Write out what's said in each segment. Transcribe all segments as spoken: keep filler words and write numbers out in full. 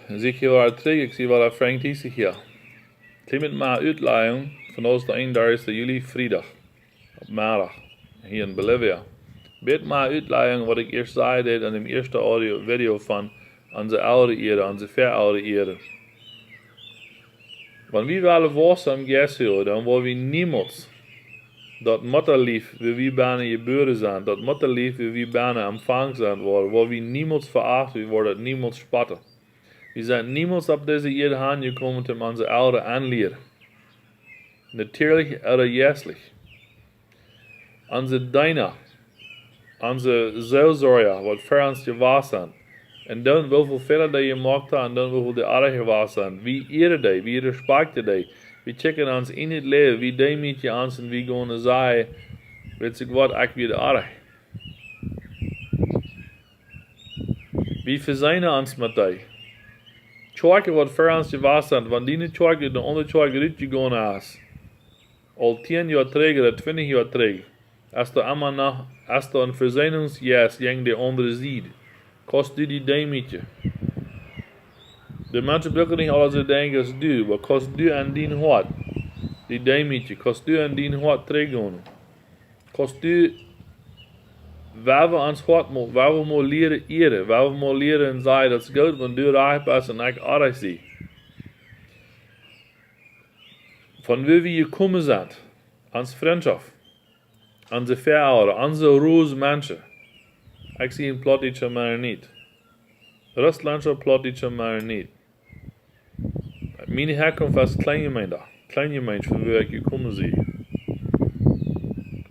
Sikj hia wada trigj, ekj sie wada Frank Thiessen hia. Kjlien bät mea Utlajung, vondoag es de eenundartichste Juli, Friedach, opp Meddach, hia en Bolivia. Bät mea Utlajung, waut ekj ieescht säd, dit aun däm ieeschten Audio, Video von onse Elren ieren, onse Väaelren ieren. Wan wie wellen wausen em Jeist, dan woa wie niemols daut Muttalief, wua wie bennen jebuaren sent, daut Muttalief, wua wie bennen empfangen sent worden, woa wie niemols veachten, wie woaren daut niemols spotten. Wie sent niemols opp dise Ieed hanjekomen, om onse Elren aunlieren, natierlich ooda jeistlich. Onse Deena, onse Seelsorja, waut fa ons jewast sent, un dan woo väl Fäla dee jemoakt haben, un dan woo väl dee oajch jewast sent. Wie ieren dee, wie respakjten dee. Wie checken ons en daut Läwen, wie deemootjen ons un wie gonen sajen: "Weetst waut, ekj wia oajch." Wie vesenen ons met dee. Kjoakjen, waut fa ons jewast sent, wan diene Kjoakj ut ne aundre Kjoakj rutjegonen es, aul tieen Joa trigj ooda twintich Joa trigj, es doa emma noch, es doa een Vesenungsjeist jäajen de aundre Sied. Kaust du die deemootjen? De Menschen brucken nich aules to denkjen aus du, oba kaust du en dien Hoat die deemootjen? Kaust du en dien Hoat trigjgonen? Kaust du, wua wie ons Hoat mol, wua wie mol lieren ieren, wua wie mol lieren sajen: "Daut es goot, wan du rajcht best un ekj oajch sie." Von wua wie jekomen sent, ons Frintschoft, onse Väaelren, onse Rus Menschen. Ekj sie een plautdietscha Mennonit. Russlandscha plautdietscha Mennonit. Miene Herkunft es Kleinjemeent, Kleinjemeent, von wua ekj jekomen sie.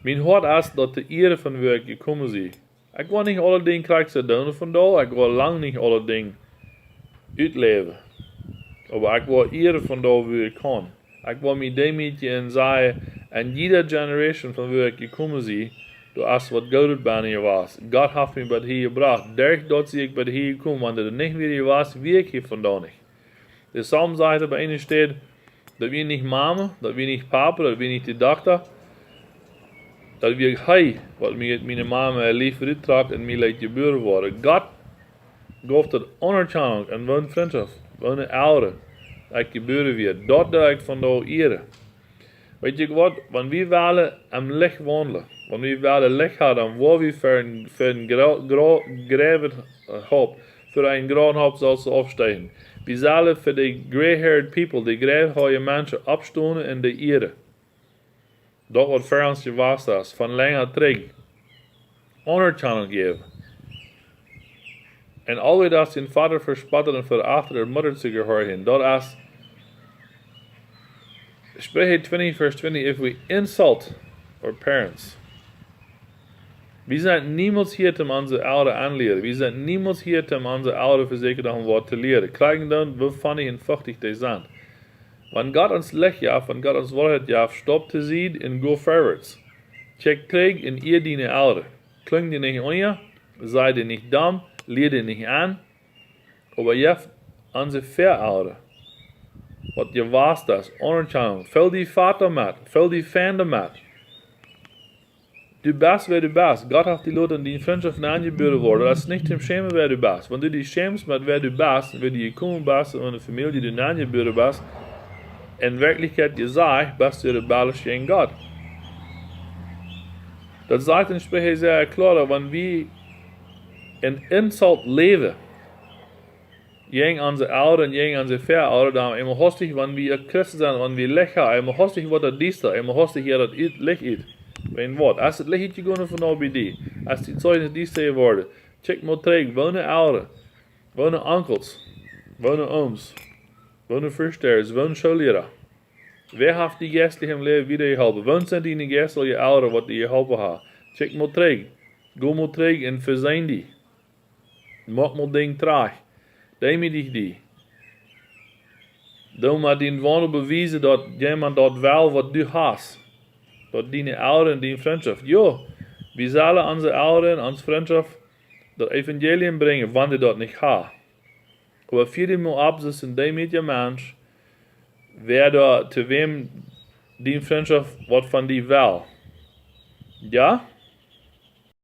Mien Hoat es daut to ieren, von wua ekj jekomen sie. Ekj woa nich aule Dinja krakjt soo doonen vondoag, ekj woa lang nich aule Dinja utläwen. Oba ekj woa ieren vondoag, wua ekj kaun. Ekj woa mie deemootjen un sajen, en jiede Generation, von wua ekj jekomen sie, doa es waut Goodet bennen jewast. Gott haft mie bat hia jebrocht. Derch daut sie ekj bat hia jekomen, wan daut nich wia jewast, wia ekj hia vondoag nich. De Psalm sajcht opp eene Städ, daut wia nich Mame, daut wia nich Papa, daut wia nich de Dokta, daut wia hee, waut mie, miene Mame äa Lief ruttrock un mie leet jebuaren woaren. Gott jeef daut Aunerkjanunk un woone Frintschoft, woone Elren ekj jebuaren wia. Daut doo ekj vondoag ieren. Weetst waut, wan wie wellen em Licht waundlen, wan wie wellen Licht haben, dan woa wie fa een, fa een gro-, gro-, greiwen Haup, fa een groten Haup sellen wie oppstonen. Wie sellen fa de gray-haired people, de greihaarje Menschen, oppstonen un dee ieren. Daut waut fa ons jewast es, von lenja trigj. Aunerkjanunk jäwen. Un aulwäajen daut dän Voda vespotten un verachten, de Mutta to jehorchen. Daut es, Spricha twintich, Varsch twintich: "If we insult our parents." Wie sent niemols hia om onse Elren aunlieren. Wie sent niemols hia om onse Elren vesäkjen, noch waut to lieren. Kjikj dan, woo funny un fuchtich dee sent. Wan Gott ons Licht jeft, wan Gott ons Woarheit jeft, stopp to Sied un go forwards. Kjikj trigj un iea diene Elren. Kjlinj dee nich aun, sie dee nich domm, lia dee nich aun. Oba jeff onse Väaelren, waut jewast es, Aunerkjanunk. Feel die fein doamet, feel die fein doamet. Du best wäa du best. Gott haft die loten en diene Frintschoft nenjebuaren worden. Daut es nich toom schämen, wäa du best. Wan du die schämst met wäa du best, wäa du jekomen best, un de Famielje, dee du nenjebuaren best, en Werkjlichkjeit jesajcht, best du rebellisch jäajen Gott. Daut sajcht en Spricha sea kloa, daut wan wie en Insult läwen, jäajen onse Elren, jäajen onse Väaelren, dan emma hastich, wan wie Christen sent, wan wie Licht haben, emma hastich woat daut diesta, emma hastich jeit daut ut, Licht ut. Wäajen waut? Es daut Licht utjegonen von O B D? Es dee Zeugnis diesta jeworden? Kjikj mol trigj, woone Elren, woone Onkels, woone Ooms, woone Väastehers, woone Schoolliera. Wäa haft die jeistlich em Läwen wieda jeholpen? Woone sent diene jeistelje Elren, waut die jeholpen haben? Kjikj mol trigj, go mol trigj un veseen die. Moak mol Dinja trajcht. Deemootich die. Doo mol dän Waundel bewiesen, daut jemaunt daut well, waut du hast. Daut diene Elren, diene Frintschoft. Jo, wie sellen onse Elren, onse Frintschoft, daut Evangelium brinjen, wan dee daut nich haben. Oba fia die mol opp, soo aus een deemootja Mensch, wäa doa, to wäm diene Frintschoft waut von die well. Jo?